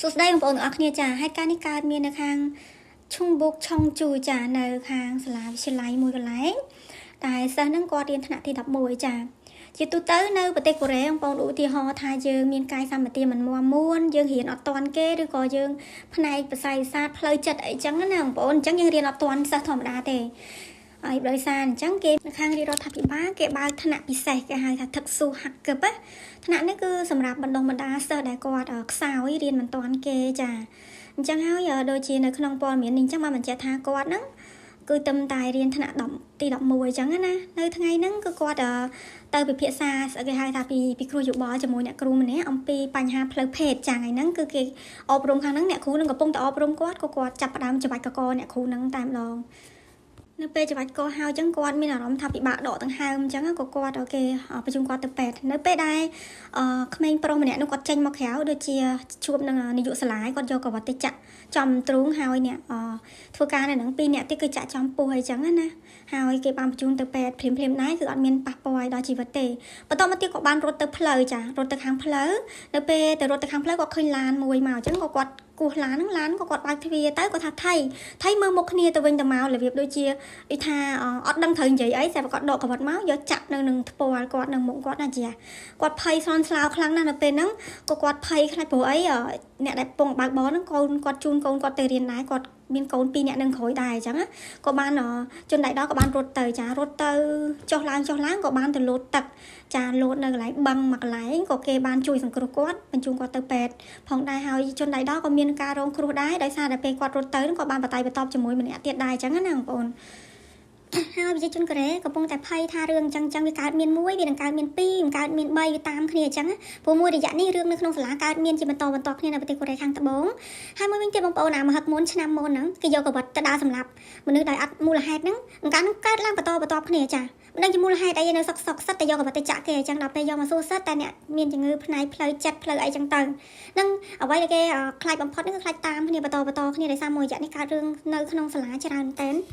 សួស្តីបងប្អូនទាំងអស់គ្នាចាហេតុការណ៍នេះកើតមាននៅខាងឈុងបុកឆុងជូចានៅខាងសាលាវិទ្យាល័យមួយកន្លែងតែសិស្សហ្នឹងគាត់រៀនថ្នាក់ទី11ចាជាទូទៅនៅប្រទេសកូរ៉េបងប្អូនឧទាហរណ៍ថាយើងមានកាយសម្បទាមិនមាំមួនយើងរៀនអត់ទាន់គេឬក៏យើងផ្នែកបស័យសាស្ត្រផ្លូវចិត្តអីចឹងណាបងប្អូនអញ្ចឹងយើងរៀនអត់ទាន់សិស្សធម្មតាទេហើយដោយសារអញ្ចឹងគេនៅខាងរាជរដ្ឋាភិបាលគេបើកថ្នាក់ពិសេសគេហៅថាថឹកស៊ូហាក់កឹបណាថ្នាក់នេះគឺសម្រាប់បណ្ដុះបណ្ដាលសិស្សដែលគាត់ខ្សោយរៀនមិនទាន់គេចាអញ្ចឹងហើយដូចជានៅក្នុងព័ត៌មាននេះអញ្ចឹងបានបញ្ជាក់ថាគាត់ហ្នឹងគឺទឹមតែរៀនថ្នាក់10ទី11អញ្ចឹងណានៅថ្ងៃហ្នឹងគឺគាត់ទៅពិភាក្សាស្អីគេហៅថាពីពីគ្រោះយោបល់ជាមួយអ្នកគ្រូម្នាក់អំពីបញ្ហាផ្លូវភេទចាថ្ងៃហ្នឹងគឺគេអប់រំខាងហ្នឹងអ្នកគ្រូនឹងកំពុងតែអប់រំគាត់ក៏គាត់ចាប់ផ្ដើមច្បាច់កកអ្នកគ្រូហ្នឹងតែម្ដងនៅពេលច្បាច់កហើយអញ្ចឹងគាត់មានអារម្មណ៍ថាពិបាកដកដង្ហើមអញ្ចឹងក៏គាត់គេបញ្ជូនគាត់ទៅពេទ្យនៅពេលដែលក្មេងប្រុសម្នាក់នោះគាត់ចេញមកក្រៅដូចជាជួបនឹងនាយកសាលាគាត់យកកវ៉ាត់ទៅចាក់ចំទ្រូងហើយអ្នកធ្វើការនៅនឹងពីរអ្នកទៀតគឺចាក់ចំពោះអីចឹងណាហើយគេបានបញ្ជូនទៅពេទ្យភ្លាមភ្លាមដែរគឺអត់មានប៉ះពាល់ដល់ជីវិតទេបន្តមកទៀតក៏បានរត់ទៅផ្លូវចារត់ទៅខាងផ្លូវនៅពេលទៅរត់ទៅខាងផ្លូវក៏ឃើញឡានមួយមកអញ្ចឹងក៏គាត់គោះឡានហ្នឹងឡានក៏គាត់បើកទ្វារទៅគាត់ថាថៃថៃមើលមុខគ្នាទៅវិញទៅមករបៀបដូចជាដូចថាអត់ដឹងត្រូវនិយាយអីតែគាត់ដកកវ៉ាត់មកយកចាក់នៅនឹងថ្ពាល់គាត់នឹងមុខគាត់ណាជាគាត់ភ័យស្លន់ស្លោខ្លាំងណាស់នៅពេលហ្នឹងក៏គាត់ភ័យខ្លាចព្រោះអីអ្នកដែលពងបើកបរហ្នឹងកូនគាត់ជូនកូនគាត់ទៅរៀនដែរគាត់មានកូនពីរនាក់នឹងក្រោយដែរអញ្ចឹងក៏បានជនដៃដល់ក៏បានរត់ទៅចារត់ទៅចុះឡើងចុះឡើងក៏បានទៅលោតទឹកចាលោតនៅកន្លែងបឹងមួយកន្លែងក៏គេបានជួយសង្គ្រោះគាត់បញ្ជូនគាត់ទៅពេទ្យផងដែរហើយជនដៃដល់ក៏មានការរងគ្រោះដែរដោយសារតែពេលគាត់រត់ទៅក៏បានបតៃបតបជាមួយម្នាក់ទៀតដែរអញ្ចឹងណាបងប្អូនហើយប្រជាជនកូរ៉េកំពុងតែភ័យថារឿងអញ្ចឹងអញ្ចឹងវាកើតមាន1វានឹងកើតមាន2វាកើតមាន3វាតាមគ្នាអញ្ចឹងព្រោះមួយរយៈនេះរឿងនៅក្នុងសាលាកើតមានជាបន្តបន្តគ្នានៅប្រទេសកូរ៉េខាងត្បូងហើយមួយវិញទៀតបងប្អូនអាមហឹកមុនឆ្នាំមុនហ្នឹងគេយកកវ៉ាត់ទៅដើរសម្លាប់មនុស្សដោយអត់មូលហេតុហ្នឹងអង្ការហ្នឹងកើតឡើងបន្តបន្តគ្នាចាមិនដឹងជាមូលហេតុអីនៅសុកសុកសិតតែយកកវ៉ាត់ទៅចាក់គេអញ្ចឹងដល់ពេលយកមកសួរសិតតែអ្នកមានជំងឺផ្នែកផ្លូវចិត្តផ្លូវអីចឹងទៅនឹងអ្វីដែលគេខ្លាចបំផុតហ្នឹងគឺខ្លាចតាមគ្នាបន្តបន្តគ្នាដោយសារមួយរយៈនេះកើតរឿងនៅក្នុងសាលាច្រើនមែនតើ។